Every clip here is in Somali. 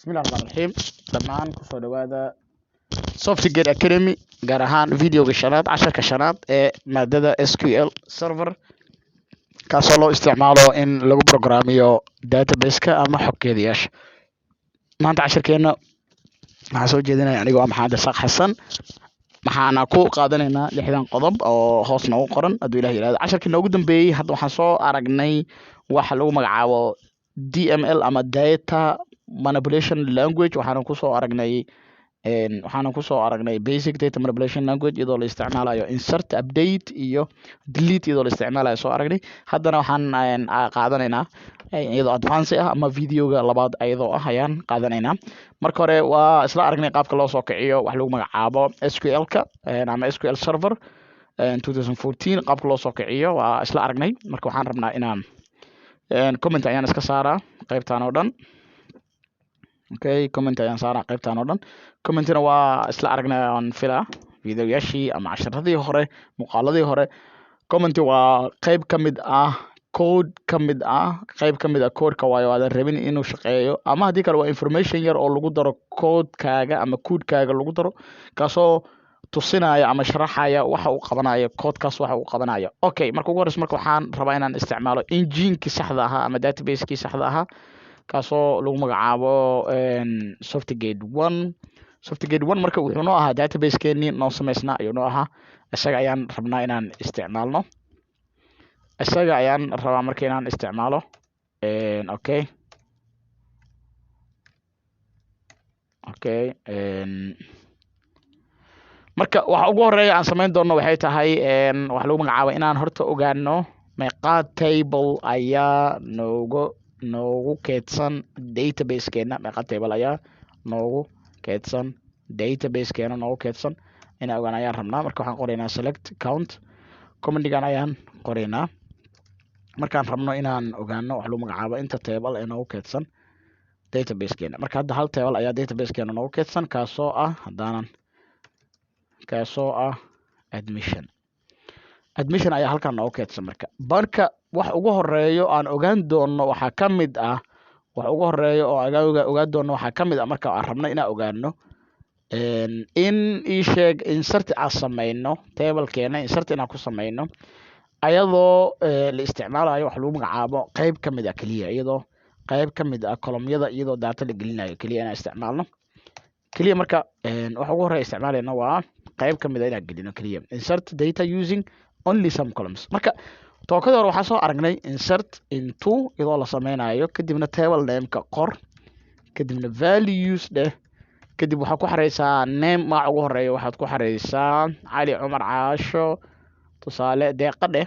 Bismillahi Raxmaani Raxiim. Dhammaan kusoo dhawaada Softgate Academy, gaar ahaan videoga shanaad, casharka shanaad ee maadada SQL Server, kaasoo loo isticmaalo in lagu programmiyo database-ka ama xogkeedayaasha. Maanta casharkeena waxaan soo jeedinaya anigoo ah Maxamed Isaaq Xasan. Maxaana ku qaadanaynaa 60 qodob oo hoos noogu qoran, hadduu Ilah yihahdo. Casharkii noogu dambeeyey hadda waxaan soo aragnay waxa lagu magacaabo DML ama Data Manipulation Language. Waxaana kusoo aragnay basic data manipulation language iyadoo la isticmaalayo insert, update iyo delete iyadoo la isticmaalayo soo aragnay. Haddana waxaan qaadanaynaa iyadoo advance ah ama videoga labaad iyadoo ah ayaan qaadanaynaa. Marka hore waa isla aragnay qaabka loo soo kiciyo wax lagu magacaabo SQL-ka ama SQL Server 2014. Qaabka loo soo kiciyo waa isla aragnay. Marka waxaan rabnaa inaan comment ayaan iska saaraa qaybtan oo dhan. Okay, comment ayaan saaraa qaybtan oo dhan. Commentina waa isla aragnay aan filaa videoyaashii ama casharadii hore, muuqaaladii hore. Comment waa qayb ka mid ah code, ka mid ah qayb ka mid ah codeka, waayo aadan rabin inuu shaqeeyo, ama haddii kale waa information yar oo lagu daro codekaaga ama codekaaga lagu daro, kaasoo tusinaya ama sharaxaya waxa uu qabanayo codekaas, waxa uu qabanayo. Okay, marka ugu horeysa marka waxaan rabaa inaan isticmaalo engine-kii saxda ahaa ama database-kii saxda ahaa, kaasoo lagu magacaabo Softgate One. Softgate One marka wuxuu noo ahaa database-keenii noo samaysnaa ayuu noo ahaa. Isaga ayaan rabnaa inaan isticmaalno, isaga ayaan rabaa marka inaan isticmaalo. Okay, marka waxa ugu horeeya aan samayn doono waxay tahay waxa lagu magacaabo inaan horta ogaano meeqaa table ayaa noogu keydsan database-keena. Meeqa table ayaa noogu keydsan database-keena noogu keydsan inaan ogaan ayaan rabnaa. Marka waxaan qoraynaa select count, commandigan ayaan qoraynaa markaan rabno inaan ogaano wax lagu magacaabo inta table ee noogu keydsan database-keena. Marka hadda hal table ayaa database-keena noogu keydsan, kaasoo ah haddaanan kaasoo ah admission. Admission ayaa halkan noogu keydsan. Marka wax ugu horeeyo aan ogaan doono waxaa ka mid ah, wax ugu horeeyo oo ogaan doono waxaa ka mid ah, marka aan rabno inaan ogaano in ii sheeg insert aan sameyno tablekeena, insert inaan ku sameyno ayadoo la isticmaalayo wax lagu magacaabo qeyb ka mid ah keliya, iyadoo qeyb ka mid ah columnyada iyadoo data la gelinayo keliya inaan isticmaalno keliya. Marka waxa ugu horeya isticmaalayna waa qeyb ka mid ah inaan gelino keliya, insert data using only some columns. Marka tookadii hore waxaa soo aragnay insert into iyadoo la sameynayo, kadibna table nameka qor, kadibna values dheh, kadib waxaad ku xareysaa name, magaca ugu horeeya waxaad ku xareysaa Cali, Cumar, Caasho, tusaale Deeqa dheh.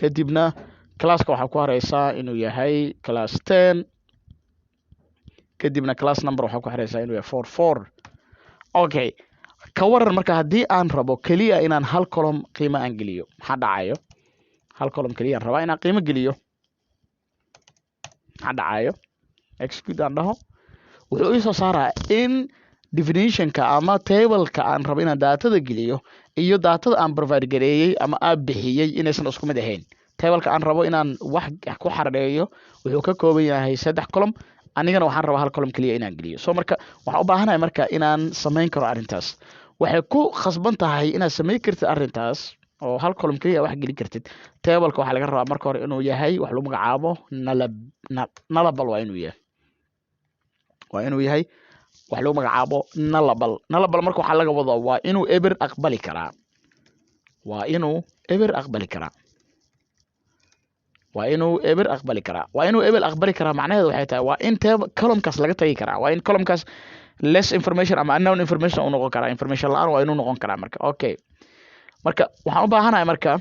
Kadibna classka waxaad ku xareysaa inuu yahay class 10. Kadibna class number waxaad ku xareysaa inuu yahay 44. Okay, ka waran marka haddii aan rabo keliya inaan hal column qiimo aan geliyo, maxaa dhacayo? Hal column keliya aan rabaa inaan qiimo geliyo, maxaa dhacayo? Execute aan dhaho, wuxuu ii soo saaraa in definitionka ama tableka aan rabo inaan daatada geliyo iyo daatada aan provide gareeyey ama aan bixiyey inaysan isku mid ahayn. Tableka aan rabo inaan wax ku xareeyo wuxuu ka kooban yahay saddex column, anigana waxaan rabaa hal column keliya inaan geliyo. So marka waxaan u baahanahay marka inaan samayn karo arrintaas. Waxay ku khasban tahay inaad samayn kartid arrintaas oo hal column keliya wax gelin kartid. Tableka waxaa laga rabaa marka hore inuu yahay wax lagu magacaabo nullable. Waa inuu yahay wax lagu magacaabo nullable. Nullable marka waxaa laga wadaa waa inuu eber aqbali karaa, waa inuu eber aqbali karaa, waa inuu eber aqbali karaa, waa inuu eber aqbali karaa. Macnaheedu waxay tahay waa in table columnkaas laga tagi karaa, waa in columnkaas less information ama unknown information uu noqon karaa, information la-aan waa inuu noqon karaa. Marka okay, marka waxaan u baahanahay marka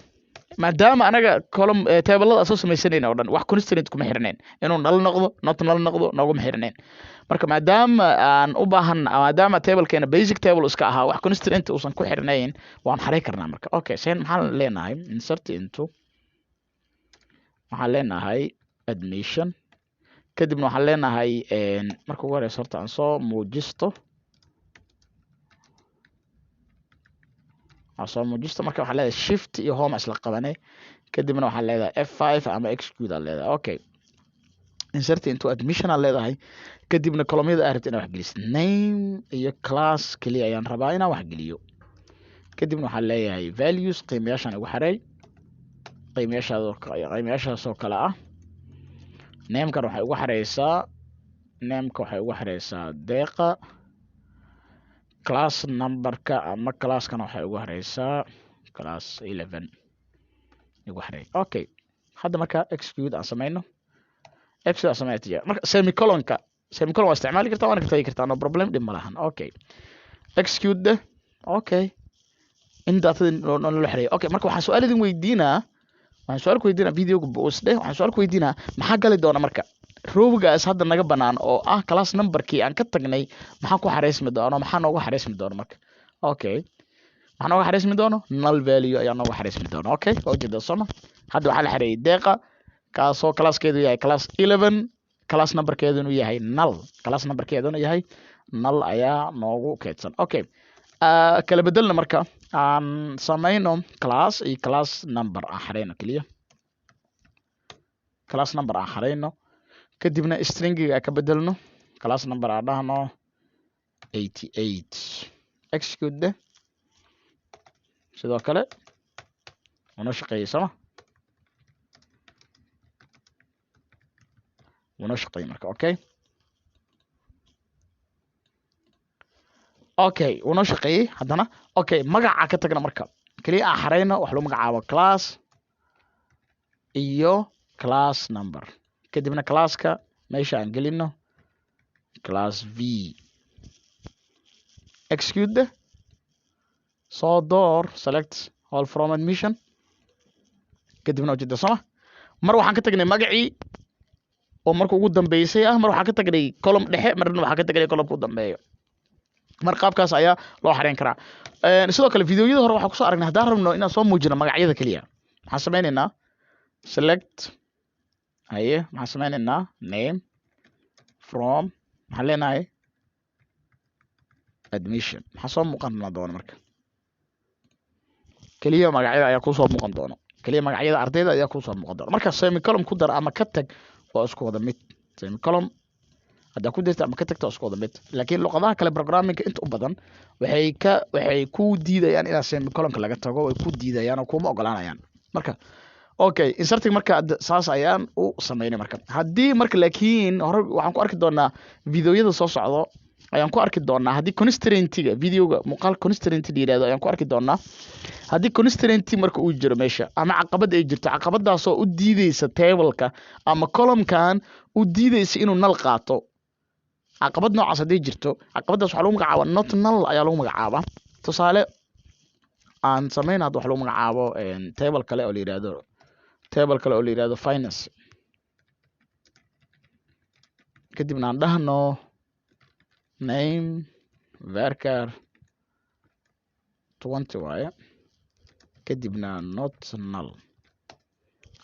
maadaama anaga column tablada soo samaysanayna oo dhan wax constraint kuma xirnayn, inuu null noqdo, not null noqdo nooguma xirnayn. Marka maadaama aan u baahan, maadaama tablekeena basic table iska ahaa, wax constraint uusan ku xirnayn, waan xaray karnaa. Marka okay, sen maxaan leenahay? Insert into waxaan leenahay admission. Kadibna waxaan leenahay marka ugu horeysa horta aan soo muujisto, aan soo muujisto. Marka waxaan leedahay shift iyo home isla qabane, kadibna waxaan leedahay F5 ama execute aan leedahay. Okay, Insert into admission aad leedahay, kadibna columnyada aad rabtid inaad wax gelisid, name iyo class keliya ayaan rabaa inaan wax geliyo. Kadibna waxaan leeyahay values, qiimayaashaan igu xareey, qiimayaashaasoo kale ah. Namekan waxay ugu xareysaa, nameka waxay ugu xareysaa Deeqa. Class numberka ama classkana waxay ugu xareysaa class 11 igu xareey. Okay, hadda marka execute aan sameyno, execute aan sameyno tijaabo. Marka semicolon waa isticmaali kartaa, waana ka tagi kartaa, no problem, dhib ma lahan. Okay, execute deh. Okay, in datadii noo xareeyo. Okay, marka waxaan su-aal idin weydiinaa, waxaan su-aal ku weydiinaa, videoga pause dheh. Waxaan su-aal ku weydiinaa, maxaa gali doona marka rowgaas hadda naga banaan oo ah class numberkii aan ka tagnay? Maxaa ku xareysmi doono? Maxaa noogu xareysmi doono marka? Okay, maxaa nooga xareysmi doono? Null value ayaa nooga xareysmi doono. Okay, waa ujeedaa sooma? Hadda waxaa la xareeyay Deeqa, kaasoo classkeedu yahay class 11, class numberkeeduna yahay null, class numberkeeduna yahay null ayaa noogu keydsan. Okay, kala bedelna marka, aan samayno class iyo class number aan xareyno keliya, class number aan xareyno, kadibna stringiga ka bedelno, class number aan dhahno 88. Execute deh. Sidoo kale wuna shaqeeyey sooma? Wuna shaqeeyey marka. Okay, wuna shaqeeyey haddana. Okay, magaca ka tagna marka, keliya aan xareyno wax lagu magacaabo class iyo class number, kadibna classka meesha aan gelino class V. Execute deh. Soo door, select all from admission, kadibna ujeeda sooma? Mar waxaan ka tagnay magacii oo marka ugu dambeysay ah, mar waxaan ka tagnay column dhexe, marna waxaan ka tagnay columnka u dambeeyo. Mar qaabkaas ayaa loo xareyn karaa. Sidoo kale videoyada hore waxaan kusoo aragnay, haddaan rabno inaan soo muujino magacyada keliya, maxaan sameynaynaa? Select, haye, maxaan sameynaynaa? Name from, maxaan leenahay? Admission. Maxaa soo muuqan doona marka? Keliya magacyada ayaa kusoo muuqan doono, keliya magacyada ardayda ayaa kusoo muuqan doona. Marka semicolon ku dar ama ka tag waa isku wada mid. Semicolon haddaa ku darta ama ka tagta waa isku wada mid, laakiin luqadaha kale programmingka inta u badan waxay ku diidayaan inaad semicolonka laga tago, way ku diidayaan oo kuma ogolaanayaan marka. Okay, inserting marka saas ayaan u sameynay marka. Haddii marka laakiin hore waxaan ku arki doonaa, videoyada soo socdo ayaan ku arki doonaa, haddii constraintiga videoga muuqaal constraint la yirahdo ayaan ku arki doonaa. Haddii constraint marka uu jiro meesha ama caqabad ay jirto, caqabadaasoo u diideysa tableka ama columnkan u diideysa inuu null qaato, caqabad noocaas haddii jirto, caqabadaas waxaa lagu magacaabaa not null ayaa lagu magacaabaa. Tusaale aan sameyn hadda waxa lagu magacaabo table kale oo la yirahdo, table kale oo la yirahdo finance, kadibna aan dhahno name varchar 20 waaye, kadibna not null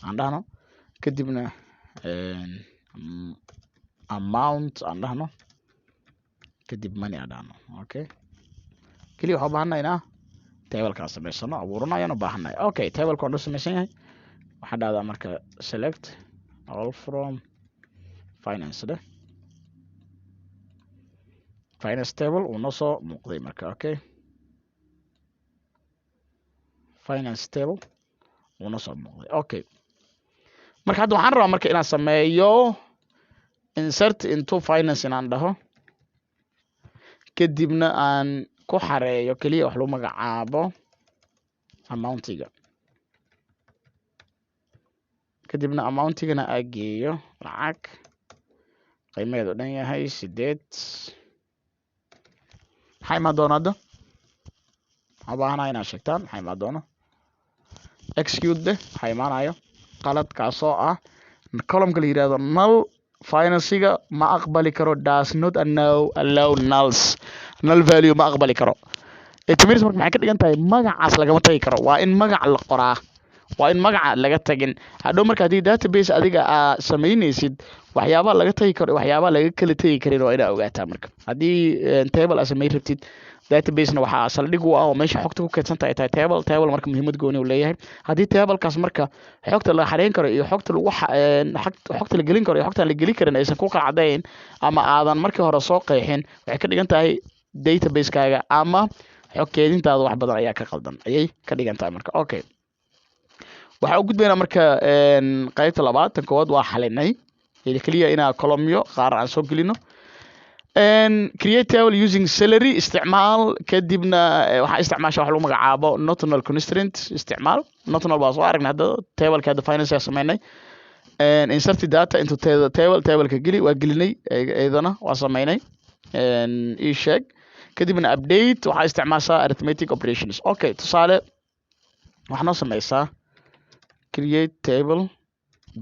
aan dhahno, kadibna amount aan dhahno, kadib money aan dhahno. Okay, keliya waxaan u baahannahay inaa tablekaan samaysano, abuurano ayaan u baahannahay. Okay, tableka waan dhan samaysan yahay. Waxaan dhahdaa marka select all from finance dheh. Finance table uu noo soo muuqday marka. Okay, finance table uu noo soo muuqday. Okay, marka hadda waxaan rabaa marka inaan sameeyo insert into finance, inaan dhaho, kadibna aan ku xareeyo keliya wax lagu magacaabo amountiga, kadibna amountigana aa geeyo lacag qiimaheedu dhan yahay 8. Maxaa imaan doona hadda? Waxaan u baahanahay inaad sheegtaan maxaa imaan doona. Execute deh. Waxaa imaanayo qalad, kaasoo ah columnka la yirahdo null financiga ma aqbali karo, does not allow nulls, null value ma aqbali karo. It means marka maxay ka dhigan tahay? Magacaas lagama tagi karo, waa in magac la qoraa, waa in magaca laga tagin. Hadhow marka haddii database adiga aa samaynaysid, waxyaabaha laga tagi karo, waxyaabaha laga kala tegi karin waa inaa ogaataa. Marka haddii table aa samayn rabtid Databasena waxaa saldhig u ah oo meesha xogta ku keydsan tahay table. Table marka muhiimad gooni uu leeyahay. Haddii tablekaas marka xogta la xareyn karo iyo xogta lagu xogta la gelin karo iyo xogta aan la gelin karin aysan ku kala caddayn ama aadan markii hore soo qeexin, waxay ka dhigan tahay database-kaaga ama xog keydintaada wax badan ayaa ka qaldan ayay ka dhigan tahay. Marka okay, waxaa u gudbaynaa marka qaybta labaad. Tan koowaad waa xalinay, keliya inaa columnyo qaar aan soo gelino. Create table using salary isticmaal, kadibna waxaa isticmaasha wax lagu magacaabo not null constraint isticmaal. Not null baa soo aragnay hadda, tableka hadda finance ayaa sameynay. Insert data into table, tableka geli, waa gelinay, iyadana waa sameynay. Ii sheeg, kadibna update waxaa isticmaashaa arithmetic operations. Okay, tusaale waxaa noo sameysaa create table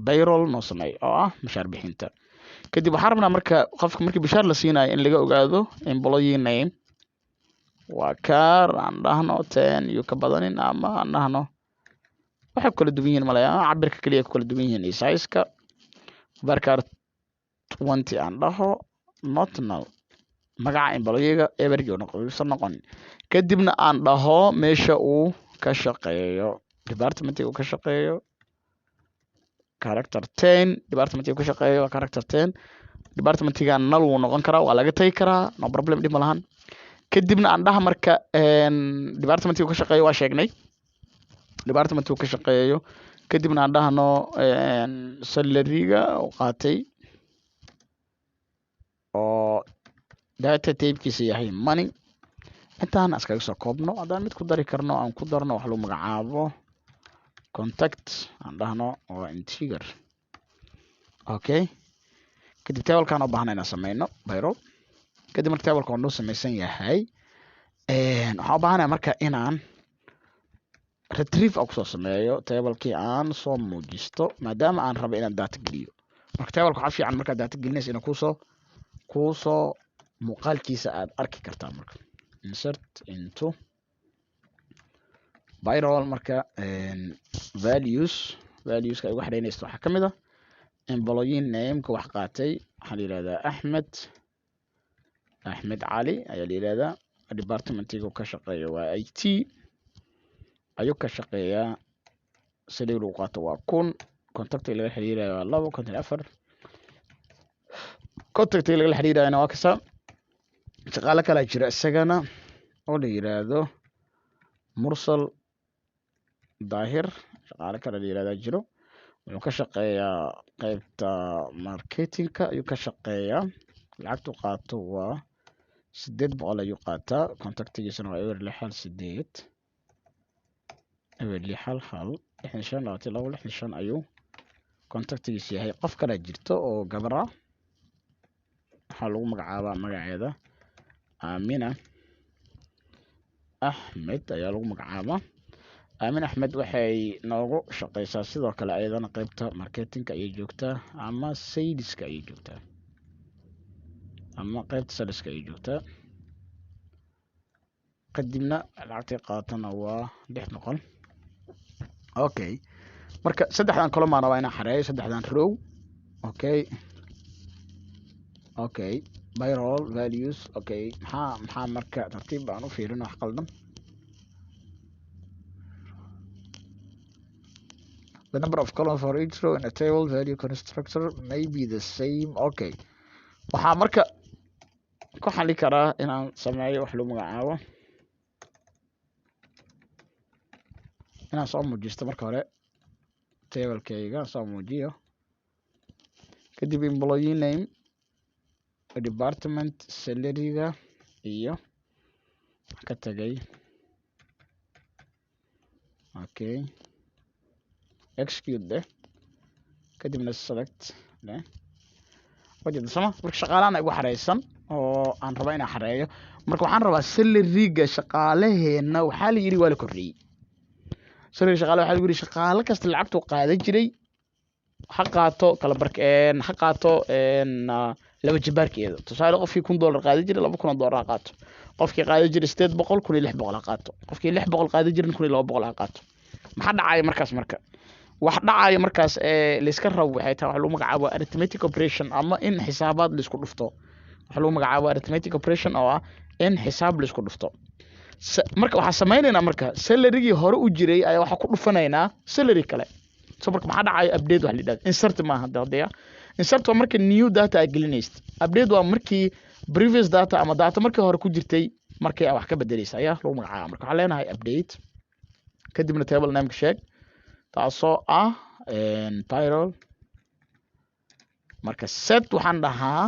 payroll noo sameey oo ah mushaar bixinta. Kadib waxaan rabnaa marka qofka markii mushaar la siinayo in laga ogaado employee name waa car aan dhahno 10 iyo ka badanin, ama aan dhahno waxay ku kala duwan yihiin malaya, cabirka keliya ku kala duwan yihiin iyo size-ka. Varchar 20 aan dhaho, not null, magaca employeega ebergi uusan noqonin. Kadibna aan dhaho meesha uu ka shaqeeyo, departmentiga uu ka shaqeeyo, character 10, departmentiga uu ka shaqeeyo waa character 10. Departmentiga null wuu noqon karaa, waa laga tagi karaa, no problem, dhib ma lahan. Kadibna aan dhaha marka departmentiga uu ka shaqeeyo waa sheegnay department uu ka shaqeeyo. Kadibna aan dhahno salaryga uu qaatay oo data typekiisa yahay money. Intaan iskaga soo koobno, haddaan mid ku dari karno aan ku darno wax lagu magacaabo contact, aan dhahno waa integer. Okay, kadib tablekaan u baahna inaan sameyno payroll. Kadib marka tableka waa noo sameysan yahay, waxaan u baahanahay marka inaan retrieve aan kusoo sameeyo tablekii, aan soo muujisto, maadaama aan rabo inaan data geliyo. Marka tableka waxaa fiican markaad data gelinaysa inuu kuusoo muuqaalkiisa aad arki kartaa. Marka insert into payroll, marka values, valueska ay ugu xidhaynaysto waxaa ka mid ah employee nameka wax qaatay waxaa la yihahdaa Axmed, Axmed Cali ayaa la yihahdaa. Departmentiga uu ka shaqeeyo waa IT ayuu ka shaqeeyaa. Salary lagu qaato waa 1000. Contactiga laga xiriirayo waa 254. Contactiga lagala xiriirayona waa kasa. Shaqaale kalaa jira isagana oo la yiraahdo Mursal Daahir. Shaqaale kale la yirahdaa jiro, wuxuu ka shaqeeyaa qeybta marketingka ayuu ka shaqeeyaa. Lacagtu qaato waa 800 ayuu qaataa. Contactigiisana waa 0618, 0611 65 22 65 ayuu contactigiisa yahay. Qof kalaa jirto oo gabar ah, waxaa lagu magacaabaa magaceeda Aamina Axmed ayaa lagu magacaabaa. Aamin Axmed waxay noogu shaqeysaa sidoo kale ayadana qeybta marketingka ayay joogtaa ama saleska ayay joogtaa ama qeybta saleska ayay joogtaa. Kadibna lacagtay qaatana waa 600. Okay, marka saddexdan column baan rabaa inaan xareeyo, saddexdan row. Okay, payroll values. Okay, maxaa marka tartiib baan u fiirin wax qaldan. The number of columns for each row in a table value constructor may be the same. Okay, waxaa marka ku xali karaa inaan sameeyo wax lagu magacaabo inaan soo muujisto marka hore tablekayga soo muujiyo, kadib employee name, department, salaryga iyo ka tagay. Okay, execute deh, kadibna select deh. Wajida sama marka shaqaalahan igu xareysan oo aan raba inaan xareeyo. Marka waxaan rabaa salaryga shaqaalaheena, waxaa la yidhi waa la kordhiyey salary shaqaale. Waxaa lagu yidhi shaqaale kasta lacagtuu qaadan jiray ha qaato kala bark, ha qaato laba jabaarkeeda. Tusaale, qofkii $1000 qaadan jiray $2000 ha qaato, qofkii qaadan jiray 800 1600 ha qaato, qofkii 600 qaadan jiray 1200 ha qaato. Maxaa dhacaya markaas? Marka wax dhacaya markaas ee layska rabo waxay tahay wax lagu magacaabo arithmetic operation, ama in xisaabaad laisku dhufto, wax lagu magacaabo arithmetic operation oo ah In xisaab la isku dhufto. Marka waxaa sameynaynaa, marka salarygii hore u jiray ayaa waxaa ku dhufanaynaa salary kale. So marka maxaa dhacaya? Update wax la yidhahdo. Insert maaha hadda. Insert waa marka new data aad gelinaysid. Update waa markii previous data ama data markii hore ku jirtay markii aad wax ka bedelaysa ayaa lagu magacaaba. Marka waxaan leenahay update, kadibna table nameka sheeg, taasoo ah payroll. Marka set waxaan dhahaa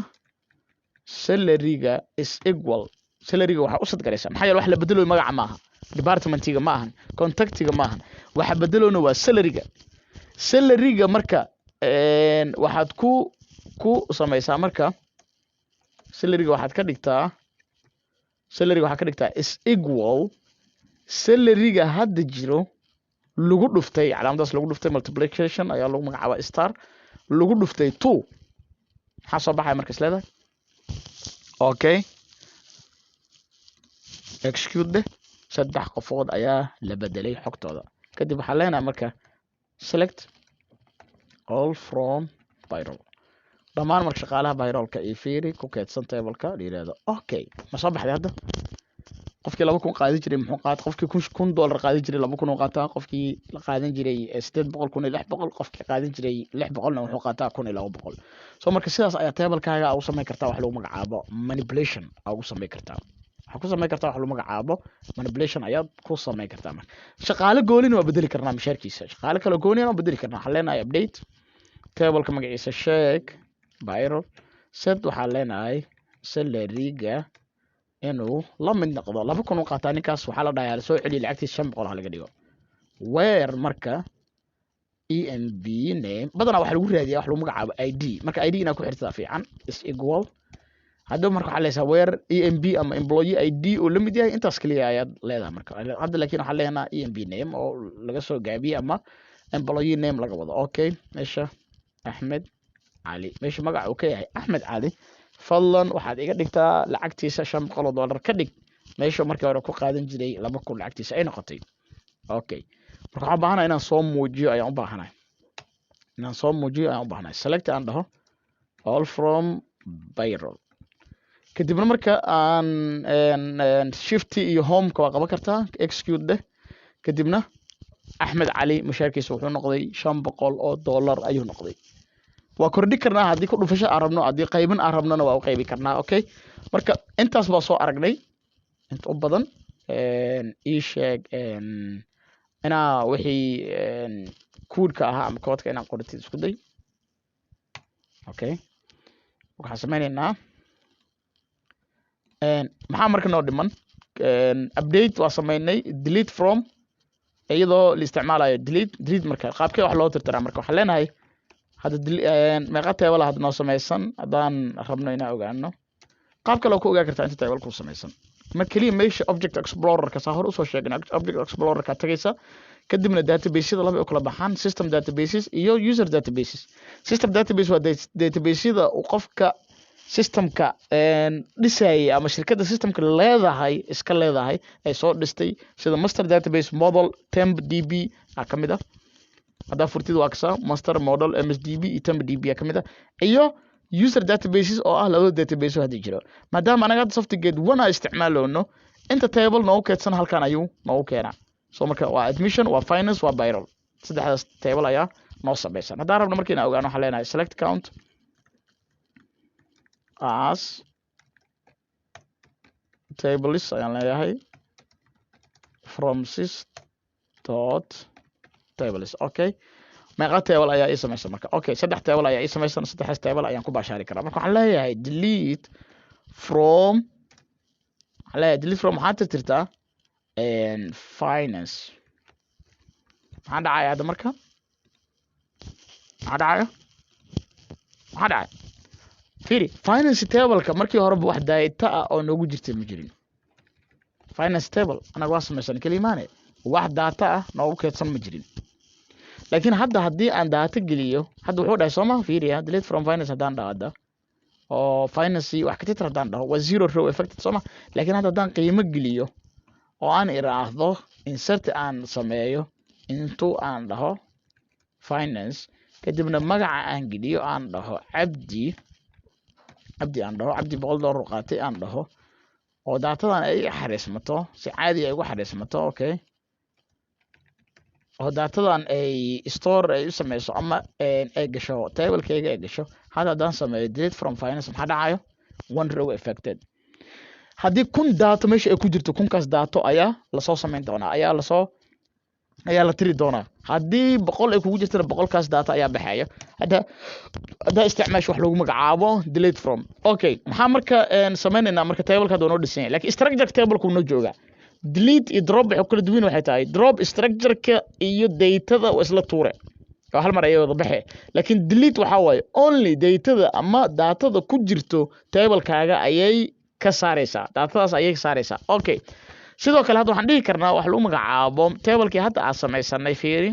salaryga is equal. Salaryga waxaa u set garaysa, maxaa yeele wax la bedelayo magaca maaha, departmentiga ma ahan, contactiga ma ahan, waxa bedelona waa salaryga. Salaryga marka waxaad ku samaysaa, marka salaryga waxaad ka dhigtaa, salaryga waxaad ka dhigtaa is equal salaryga hadda jiro lagu dhuftay calaamadaas lagu dhuftay, multiplication ayaa lagu magacaabaa, star lagu dhuftay two. Maxaa soo baxaya marka is leedahay? Okay, execute deh. Saddex qofood ayaa la bedelay xogtooda. Kadib waxaa leenahay marka select all from payroll, dhammaan marka shaqaalaha payrollka iyo fiiri ku keedsan tableka la yirahdo. Okay, ma soo baxday hadda? Qofkii 2000 qaadan jiray muxuu qaat? Qofkii $1000 qaadan jiray 2000 uu qaataa. Qofkii la qaadan jiray 800, 1600. Qofkii qaadan jiray 600-na wuxuu qaataa 1200. So marka sidaas ayaa tablekaaga ugu samayn kartaa wax lagu magacaabo manipulation. Aa ugu samayn kartaa, waxaa ku samayn kartaa wax lagu magacaabo manipulation ayaad ku samayn kartaa. Marka shaqaale goonina waa bedeli karnaa mishaarkiisa, shaqaale kale goonina waa bedeli karnaa. Waxaan leenahay update, tableka magaciisa sheeg, payroll. Set waxaan leenahay salaryga inuu la mid noqdo 2000 u qaataa ninkaas. Waxaa la dhahayaa lasoo celiyo lacagtiisa, 500 ha laga dhigo. Where marka emp name, badanaa waxaa lagu raadiyaa wax lagu magacaabo ID. Marka ID inaad ku xirtaa fiican, is equal. Haddaba marka waxaa leedahay where emp ama employee ID uu la mid yahay, intaas kaliya ayaad leedahay. Marka hadda laakiin waxaan leenahay emp name oo laga soo gaabiyey ama employee name laga wado. Okay, meesha Axmed Cali, meesha magaca uu ka yahay Axmed Cali, fadlan waxaad iga dhigtaa lacagtiisa $500 ka dhig, meesha markii hore ku qaadan jiray 2000 lacagtiisa ay noqotay. Okay, marka waxaan u baahanahay inaan soo muujiyo ayaan u baahanahay, inaan soo muujiyo ayaan u baahanahay. Select aan dhaho all from payroll. Kadibna marka aan shift iyo homeka waa qaban kartaa, execute dheh. Kadibna Axmed Cali mushaarkiisa wuxuu noqday $500 ayuu noqday. Waa kordhi karnaa haddii ku dhufasho aan rabno, haddii qaybin aan rabnona waa u qaybi karnaa. Okay, marka intaas baa soo aragnay. Inta u badan ii sheeg inaa wixii codeka ahaa ama koodka inaan qoratid isku day. Okay, waxaan sameyneynaa, maxaa marka noo dhiman? Update waa sameynay. Delete from, iyadoo la isticmaalayo delete. Delete marka qaabkee wax loo tirtiraa? Marka waxaan leenahay hadda meeqa table hadda noo samaysan haddaan rabno inaan ogaano? Qaab kale oo ku ogaan kartaa inta table ku samaysan mar keliya meesha Object Explorerka, saa hore usoo sheegnay, Object Explorerka tagaysa. Kadibna databasyada laba u kala baxaan: system databases iyo user databases. System database waa databasyada uu qofka systemka dhisayay ama shirkadda systemka leedahay iska leedahay ay soo dhistay, sida master database, model, temp DB aa ka mid ah. Haddaa furtid waa kasa master, model, MSDB iyo temp DB aa ka mid ah. Iyo user databases oo ah labada database oo hadda jiro. Maadaama anaga hadda Softgate One aa isticmaaloono, inta table noogu keedsan halkan ayuu noogu keenaa. So marka waa admission, waa finance, waa payroll, saddexdaas table ayaa noo samaysan. Haddaan rabno marka inaan ogaano, waxaan leenahay select count as tables ayaan leeyahay from sys dot tables. Okay, meeqa table ayaa ii samaysan marka? Okay, saddex table ayaa ii samaysan. Saddexdaas table ayaan ku baashaari karaa. Marka waxaan leeyahay delete from, waxaan leeyahay delete from, waxaad tirtirtaa finance. Maxaa dhacaya hadda marka? Maxaa dhacaya? Maxaa dhacaya? Fiiri, finance tableka markii horeba wax data ah oo noogu jirtay ma jirin. Finance table anaga waa samaysan kelimaane, wax data ah noogu keedsan ma jirin. Laakiin hadda haddii aan data geliyo, hadda wuxuu dhahay sooma? Fiiriya, delete from finance haddaan dhaho hadda oo finance wax ka tirtir haddaan dhaho, waa zero row affected, sooma? Laakiin hadda haddaan qiimo geliyo oo aan iraahdo insert aan sameeyo intuu aan dhaho finance, kadibna magaca aan geliyo, aan dhaho Cabdi, Cabdi aan dhaho, Cabdi $100 qaatay aan dhaho. Oo datadan ay xariismato, si caadi ay ugu xariismato, okay, oo datadan ay store ay u sameyso ama ay gasho tablekayga ay gasho. Hadda haddaan sameeyo delete from finance, maxaa dhacayo? One row affected. Haddii 1000 data meesha ay ku jirto, 1000-kaas data ayaa lasoo sameyn doonaa, ayaa la tiri doonaa. Haddii 100 ay kugu jirtana, 100-kaas data ayaa baxaya hadda haddaa isticmaasho wax lagu magacaabo delete from. Okay, maxaa marka sameynaynaa? Marka tableka hadda waa noo dhisan yahay, lakin structure tableka wuu noo joogaa. Delete iyo drop waxay kala duwan waxay tahay, drop structure-ka iyo datada waa isla tuure oo hal mar ayay wada baxe, laakiin delete waxaa waaye only datada ama datada ku jirto tablekaaga ayay ka saareysaa, datadaas ayay ka saareysaa. Okay, sidoo kale hadda waxaan dhihi karnaa wax lagu magacaabo tablekii hadda aan samaysanay, fiiri,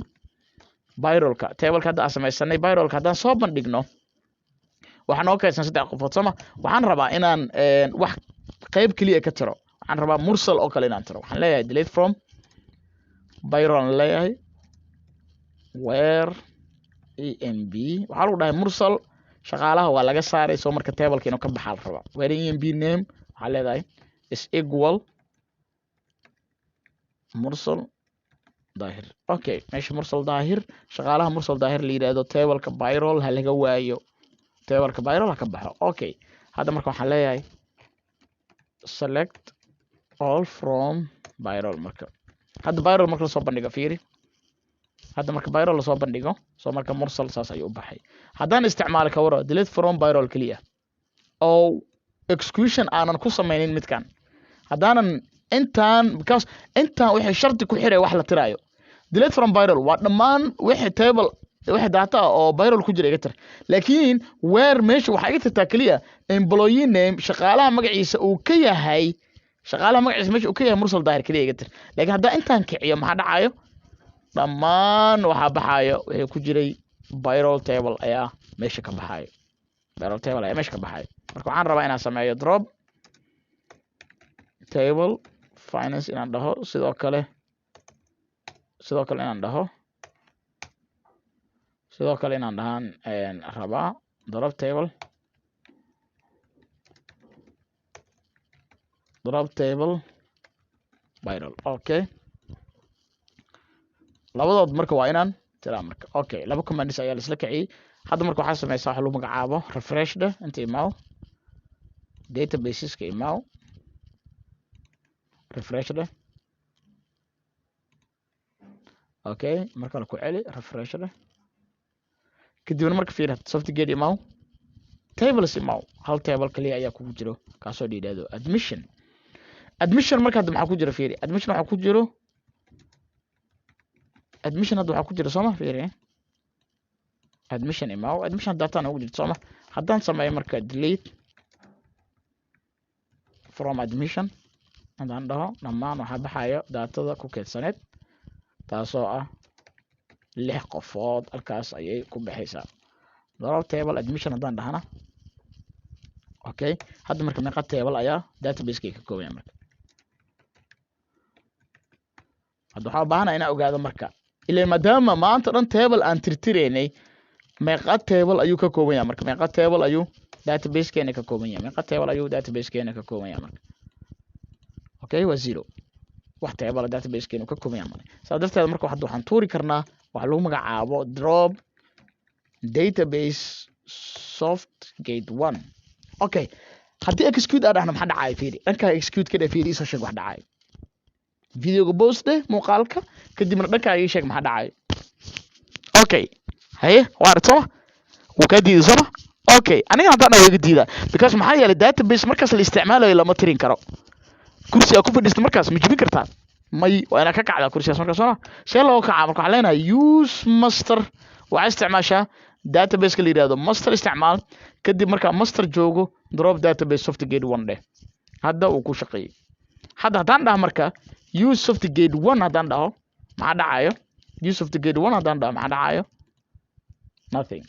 payrollka. Tableka hadda aan samaysanay, payrollka, haddaan soo bandhigno, waxaa noo kaydsan saddex qofood, sooma? Waxaan rabaa inaan wax qayb keliya ka tiro. Waxaan rabaa Mursal oo kale inaan tiro. Waxaan leeyahay delete from payroll aan leeyahay, where emp. Waxaa lagu dhahay Mursal shaqaalaha waa laga saaray, soo marka tableka inuu ka baxaa la rabaa. Where emp name, waxaa leedahay, is equal Mursal Daahir. Okay, meesha Mursal Daahir, shaqaalaha Mursal Daahir la yidhaahdo, tableka payroll ha laga waayo, tableka payroll ha ka baxo. Okay, hadda marka waxaan leeyahay select all from payroll. Marka hadda payroll marka lasoo bandhigo, fiiri, hadda marka payroll lasoo bandhigo, soo marka Mursal saas ayuu u baxay. Haddaan isticmaalo ka waro delete from payroll keliya oo execution aanan ku sameynin midkan, haddaanan intaan, because intaan wixii shardi ku xiray wax la tiraayo, delete from payroll waa dhammaan wixii table, wixii data ah oo payroll ku jira iga tir, laakiin where meesha waxaa iga tirtaa keliya employee name, shaqaalaha magaciisa uu ka yahay, shaqaalaha magaciisa meesha uu ka yahay Mursal Daahir keliya iga tir. Laakiin haddaan intaan kiciyo, maxaa dhacayo? Dhammaan waxaa baxayo wixii ku jiray payroll table ayaa meesha ka baxayo, payroll table ayaa meesha ka baxayo. Marka waxaan rabaa inaan sameeyo drop table finance inaan dhaho, sidoo kale inaan dhaho, sidoo kale inaan dhahaan rabaa drop table payroll. Okay, labadood marka waa inaan tiraa marka. Okay, laba commands ayaa laisla kiciyey hadda. Marka waxaa sameysaa waxa lagu magacaabo refresh dheh. Inta imaw, databaseska imaw, refresh dheh. Okay, mar kale ku celi, refresh dheh. Kadibna marka fiir, softgate imaw, tables imaw, hal table kaliya ayaa kugu jiro, kaasoo la yidhahdo admission. Admission marka hadda maxaa ku jira? Fiiri, admission waxaa ku jiro, admission hadda waxaa ku jira, sooma? Fiiri, admission imaw, admission data ugu jirto, sooma? Haddaan sameeyo marka delete from admission haddaan dhaho, dhammaan waxaa baxayo datada ku keydsaneed, taasoo ah lix qofood, halkaas ayay ku baxaysaa. Drop table admission haddaan dhahana, okay, hadda marka meeqa table ayaa database-kay ka koobaya? Marka hadda waxaa u baahana inaan ogaado marka, ila maadaama maanta dhan table aan tirtiraynay, meeqa table ayuu ka kooban yahay? Marka meeqa table ayuu database-keena ka kooban yahay? Meeqa table ayuu database-keena ka kooban yahay marka? Okay, waa zero. Wax table database-keena uu ka kooban yahay male. Saa darteed marka hadda waxaan tuuri karnaa waxa lagu magacaabo drop database softgate one. Okay, haddii execute aan dhahno, maxaa dhacaya? Fiiri dhankaa, execute ka dheh, fiiri, isoo sheeg wax dhacaya. Videoga pause dheh muuqaalka, kadibna dhankaa ii sheeg maxaa dhacaya. Okay, haye, waa arag, sooma? Wuu kaa diiday, sooma? Okay, aniga haddaan dhaho iga diida, because maxaa yeelay database markaas la isticmaalayo lama tirin karo. Kursi aa ku fadhiista markaas ma jibin kartaa? May, waa inaad ka kacdaa kursigaas markaas, sooma? See looga kacaa? Marka waxaan leenahay use master. Waxaa isticmaashaa database-ka la yidhahdo master, isticmaal. Kadib markaa master joogo, drop database softgate one dheh. Hadda uu ku shaqeeyey. Hadda haddaan dhaho marka use softgate one haddaan dhaho, maxaa dhacayo? Use softgate one haddaan dhaho, maxaa dhacayo? Nothing.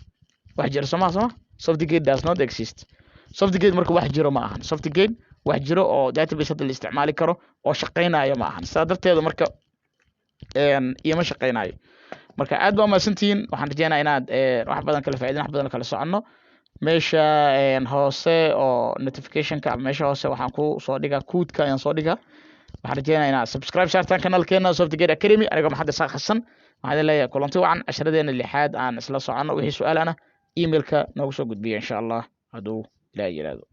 Wax jiro sooma? Sooma, softgate does not exist. Softgate marka wax jiro ma ahan. Softgate wax jiro oo database hadda la isticmaali karo oo shaqeynayo ma ahan. Sidaa darteeda marka iyama shaqeynayo. Marka aad baa umahadsantihiin. Waxaan rajeynaya inaad wax badan kala faaidin, wax badan kala soconno. Meesha hoose oo notificationka ama meesha hoose waxaan ku soo dhigaa codeka ayaan soo dhigaa. Waxaan rajeynaya inaad subscribe saartaan kanaalkeena Softgate Academy. Anigoo Maxamed Isaaq Xasan waxaan idin leeyahay kulanti wacan. Casharadeena lixaad aan isla soconno. Wixii su-aalana emailka noogu soo gudbiya, insha Allah, hadduu Ilaah yiraahdo.